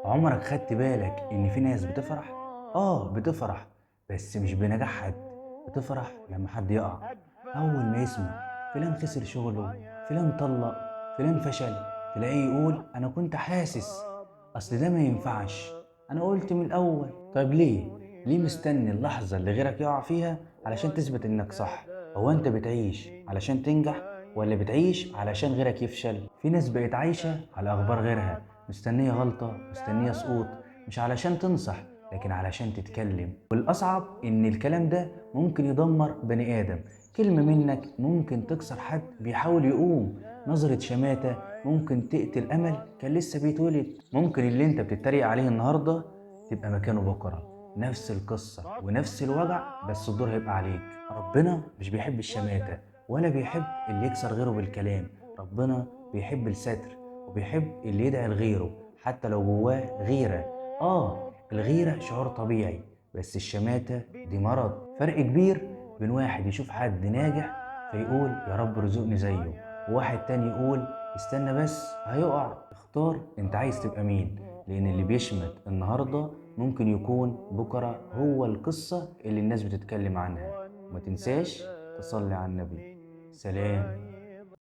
عمرك خدت بالك إن في ناس بتفرح؟ آه بتفرح، بس مش بنجاح حد. بتفرح لما حد يقع، أول ما يسمع فلان خسر شغله، فلان طلق، فلان فشل، تلاقيه يقول أنا كنت حاسس، أصل ده ما ينفعش، أنا قلت من الأول. طيب ليه؟ ليه مستني اللحظة اللي غيرك يقع فيها علشان تثبت إنك صح؟ هو أنت بتعيش علشان تنجح ولا بتعيش علشان غيرك يفشل؟ في ناس بقت عايشة على أخبار غيرها، مستنية غلطة، مستنية سقوط، مش علشان تنصح لكن علشان تتكلم. والأصعب إن الكلام ده ممكن يدمر بني آدم. كلمة منك ممكن تكسر حد بيحاول يقوم، نظرة شماتة ممكن تقتل أمل كان لسه بيتولد. ممكن اللي انت بتتريق عليه النهاردة تبقى مكانه بكرة، نفس القصة ونفس الوجع، بس الدور هيبقى عليك. ربنا مش بيحب الشماتة ولا بيحب اللي يكسر غيره بالكلام. ربنا بيحب الستر وبيحب اللي يدعي لغيره حتى لو جواه غيرة. الغيرة شعور طبيعي، بس الشماتة دي مرض. فرق كبير بين واحد يشوف حد ناجح فيقول يا رب رزقني زيه، وواحد تاني يقول استنى بس هيقع. اختار انت عايز تبقى مين، لان اللي بيشمت النهاردة ممكن يكون بكرة هو القصة اللي الناس بتتكلم عنها. وما تنساش تصلي على النبي. سلام.